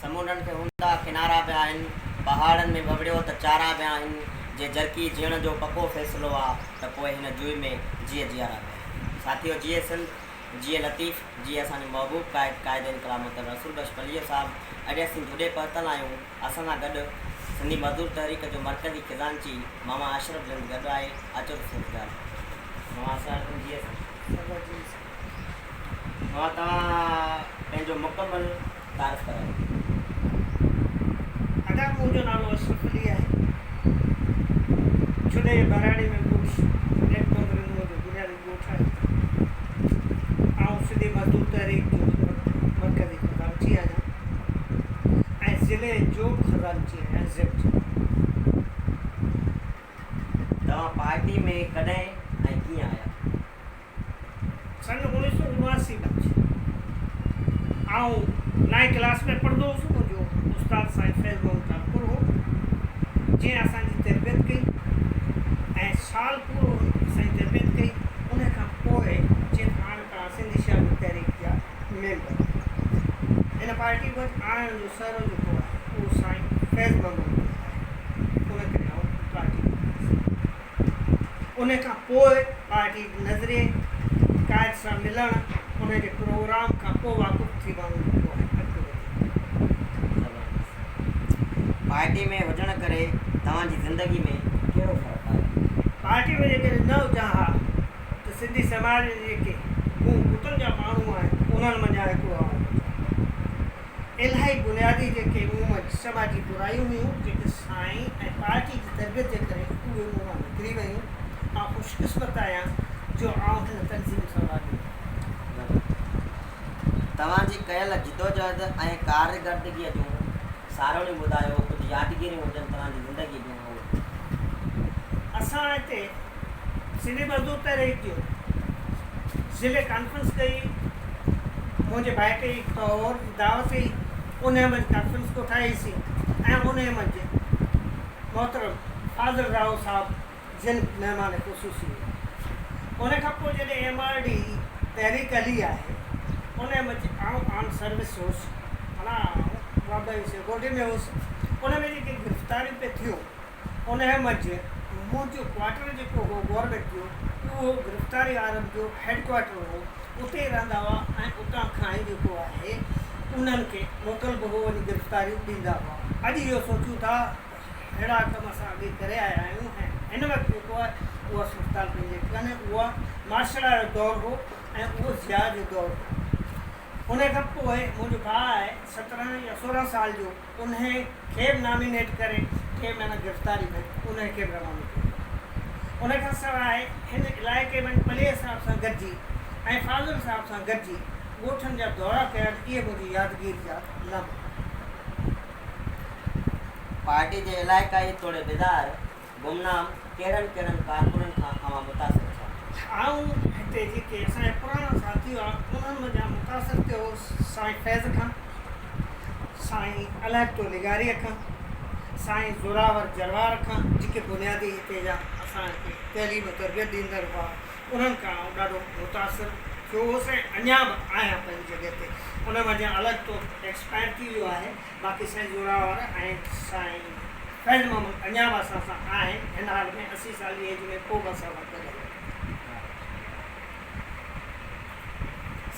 سمونڊن کي هوندا ڪنارا به آهن، پهاڙن ۾ ووڙيو ته چارا به آهن، جي جرڪي جيئڻ جو پڪو فيصلو آ ته پوء هن جوء ۾ جيء جيارا به آهن. ساٿيو جيئي سنڌ، جيئي لطيف، جيئي اسان جو محبوب قائد، قائد انقلاب محترم رسول بخش پليجو صاحب، اڄ اسين جهڏي پهتل آهيون، اسان سان گڏ سنڌي مزدور تحريڪ جو مرڪزي خزانچي ماما اشرف رند گڏ آهي، اچو ته سنڌ ڳالهه ماما السلام عليڪم جيئي سنڌ. سدا جيئي سنڌ. ماما توهان پنهنجو مڪمل تعارف ڪرايو. ادا منهنجو نالو اشرف علي آهي. ڇڏي جي ٻهراڙي ۾ ڳوٺ نيٺ ڪونڌري منهنجو بنيادي ڳوٺ آهي. آئون سنڌي مزدور تحريڪ جو هن وقت مرڪزي خزانچي آهيان ۽ ضلعي جو به خزانچي آهيان ضم جو. توهان پارٽي ۾ ڪڏهن ۽ ڪيئن آيا؟ سن اوڻيهه سؤ اڻواسي منجھ آئون نائين ڪلاس ۾ پڙهندو هوس، منهنجو استاد سائين فيض محمد ٽالپر هو، جنهن اسان جي تربيت ڪئي ۽ سال پورو اسان جي تربيت ڪئي، ان کان پوء چيس هاڻ توهان سنڌي شاگرد تحريڪ جا ميمبر آهيو. هن پارٽي منجھ آڻڻ جو سهرو جيڪو آهي اهو سائين فيض محمد جو آهي، ان ڪري آئون پارٽي ۾ آيس. ان کان پوء پارٽي جي نظريي، قائد سان ملڻ، ان جي پروگرام کان پوء واقف ٿي ماڻهو جيڪو آهي اڳتي وڌي ٿو. زبردست. پارٽي ۾ هجڻ ڪري توهان جي زندگي ۾ ڪهڙو فرق آيو؟ پارٽي ۾ جيڪڏهن نه هجان ها ته سنڌي سماج ۾ جيڪي گون ڪتن جا ماڻهو آهن انهن منجهان هڪڙو آئون هجان ها. الاهي بنيادي جيڪي مون منجهه سماجي برايون هيون، جيڪي سائين ۽ پارٽي جي تربيت جي ڪري اهي مون مان نڪري ويون. آئون خوش قسمت آهيان جو آئون هن تنظيم سان واڳيل آهيان. توهان جي ڪيل جدوجهد ۽ ڪارڪردگيء جون ساروڻيون ٻڌايو، ڪجهه يادگيريون هجن توهان جي زندگيء جون اهي. اسان هتي سنڌي مزدور تحريڪ جو ضلعي ڪانفرنس ڪئي، منهنجي ڀائٽي طور جي دعوت هئي، انهيء منجهه ڪانفرنس ڪوٺائي سين ۽ انهيء منجهه محترم فاضل راهو صاحب جن مهمان خصوصي هئا. ان کان پوء جڏهن ايم آر ڊي تحريڪ هلي آهي، انهيء منجهه آئون آن سروس هوس، معنيٰ آئون واپڊا جي سيڪيورٽي ۾ هوس، ان ۾ جيڪي گرفتاريون پئي ٿيون، انهيء منجهه منهنجو ڪوارٽر جيڪو هو گورنمينٽ جو، اهو گرفتاري وارن جو هيڊ ڪوارٽر هو، اتي ئي رهندا هئا ۽ اتان کان ئي جيڪو آهي انهن کي موڪلبو هو، وڃي گرفتاريون ڏيندا هئا. اڄ اهو سوچيون ٿا ته اهڙا ڪم اسان اڳي ڪري آيا آهيون ۽ هن وقت جيڪو آهي اها صورتحال پنهنجي ڪانهي، اها مارشل لا جو دور هو ۽ اهو ضياء جو دور هو. انهيء کان پوء منهنجو ڀاء آهي سترهن يا سورهن سال جو، انهيء کي به نامينيٽ ڪري ٽي مهينا گرفتاري ۾ انهيء کي به روانو ڪيو ويو. ان کان سواء هن علائقي ۾ پليجي صاحب سان گڏجي ۽ فاضل صاحب سان گڏجي ڳوٺن جا دورا ڪيا ته اهي منهنجي يادگيري جا لمحا آهن. پارٽي جي علائقائي توڙي بظاهر گمنام ڪهڙن ڪهڙن ڪارڪنن کان اوهان متاثر ٿيا؟ آئون هتي جيڪي اسان جا پراڻا ساٿي هئا انهن منجهان متاثر ٿيو هوس سائين فيض کان، سائين الهڏتو لغاريء کان، سائين زوراور جروار کان جيڪي بنيادي هتي جا اسان کي تعليم و تربيت ڏيندڙ هئا انهن کان آئون ڏاڍو متاثر ٿيو هوس ۽ اڃا به آهيان پنهنجي جڳهه تي. انهن منجهان الهڏتو ايڪسپائر ٿي ويو آهي. باقي سائين زوراور ۽ سائين فيض محمد اڃا به اسان سان آهن، هن حال ۾ 80 سال جي ايج ۾ پوء به اسان سان گڏ هلن ٿا.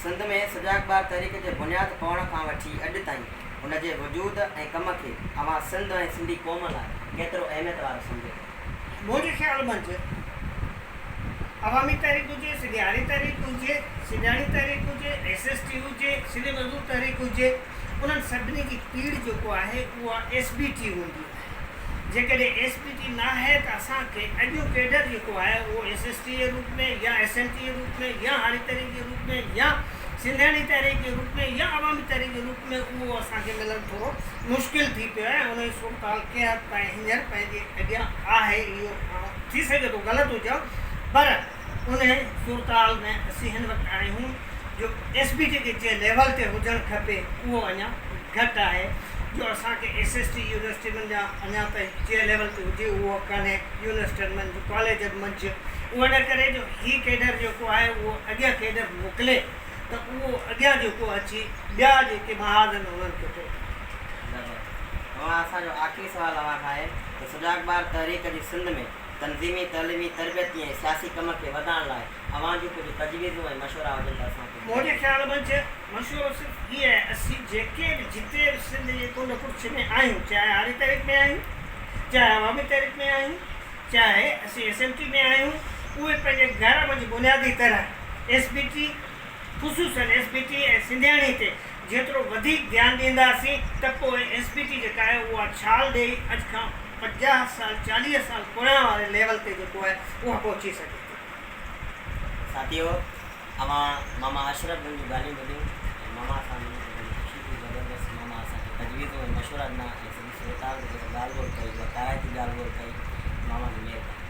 سنڌ ۾ سجاڳ ٻار تحريڪ جي بنياد پوڻ کان وٺي اڄ تائين ان جي وجود ۽ ڪم کي اوهان سنڌ ۽ سنڌي قوم لاء ڪيترو اهميت وارو سمجهو ٿا؟ منهنجي خيال منجهه عوامي تحريڪ هجي، سنڌي هاري تحريڪ هجي، سنڌياڻي تحريڪ هجي، ايس ايس ٽي هجي، سنڌي مزدور تحريڪ هجي، انهن سڀني جي پيڙهه جيڪو آهي اها ايس بي ٽي هوندي آهي. جيڪڏهن ايس بي ٽي ناهي ته اسان کي اڄون ڪيڊر جيڪو آهي اهو ايس ايس ٽي جي روپ ۾ يا ايس ايم ٽي جي روپ ۾ يا هاري تحريڪ جي روپ ۾ يا سنڌياڻي تحريڪ جي روپ ۾ يا عوامي تحريڪ جي روپ ۾ اهو اسان کي ملڻ ٿورو مشڪل ٿي پيو آهي ۽ ان جي صورتحال ڪنهن حد تائين هينئر پنهنجي اڳيان آهي اهو آئون ٿي سگهي ٿو غلط هجان پر انهي صورتحال ۾ اسين هن وقت آهيون جو ايس بي ٽي کي جنهن ليول تي هجڻ کپي اهو اڃا گهٽ آهي جو اسان کي ايس ايس ٽي يونيورسٽي منجهان اڃا تائين جنهن ليول تي هجي اهو ڪانهي يونيورسٽين منجهه ڪاليجن منجهه اهو ان ڪري جو هي ڪيڊر جيڪو آهي اهو اڳيان ڪيڊر موڪلي ته اهو اڳيان جيڪو اچي ٻيا جيڪي محاذ آهن انهن کي پيو. زبردست. اوهان اسان جو آخري سوال اوهان کان آهي ته سجاڳ ٻار تحريڪ جي سنڌ ۾ تنظيمي، تعليمي، تربيتي ۽ سياسي ڪم کي وڌائڻ لاء اوهان جون ڪجهه تجويزون ۽ مشورا هجن ته اسان کي منهنجي ٻڌايو. خيال منجهه مشورو صرف هي آهي اسين جيڪي به جتي به سنڌ جي ڪنڊ ڪڙڇ ۾ آهيون چاهي هاري تحريڪ ۾ آهيون چاهي عوامي تحريڪ ۾ آهيون چاهي اسين ايس ايم ٽي ۾ آهيون اهي پنهنجي گهر منجهه بنيادي طرح ايس بي ٽي خصوصن ايس بي ٽي ۽ سنڌياڻي تي جيترو وڌيڪ ڌيان ڏينداسين ته پوء ايس بي ٽي جيڪا آهي اها ڇال ڏئي اڄ کان 50 سال 40 سال پويان واري ليول تي جيڪو آهي اها پهچي سگهي ٿي. ساٿيو اوهان ماما اشرف جن جون ڳالهيون ٻڌيون ۽ ماما سان ملي ته ڏاڍي خوشي ٿي زبردست ماما اسان کي تجويزون ۽ مشورا ڏنا ۽ سڄي صورتحال تي جيڪا ڳالهه ٻولهه ڪئي اها ڪارائتي ڳالهه ٻولهه ڪئي ماما جي مهرباني.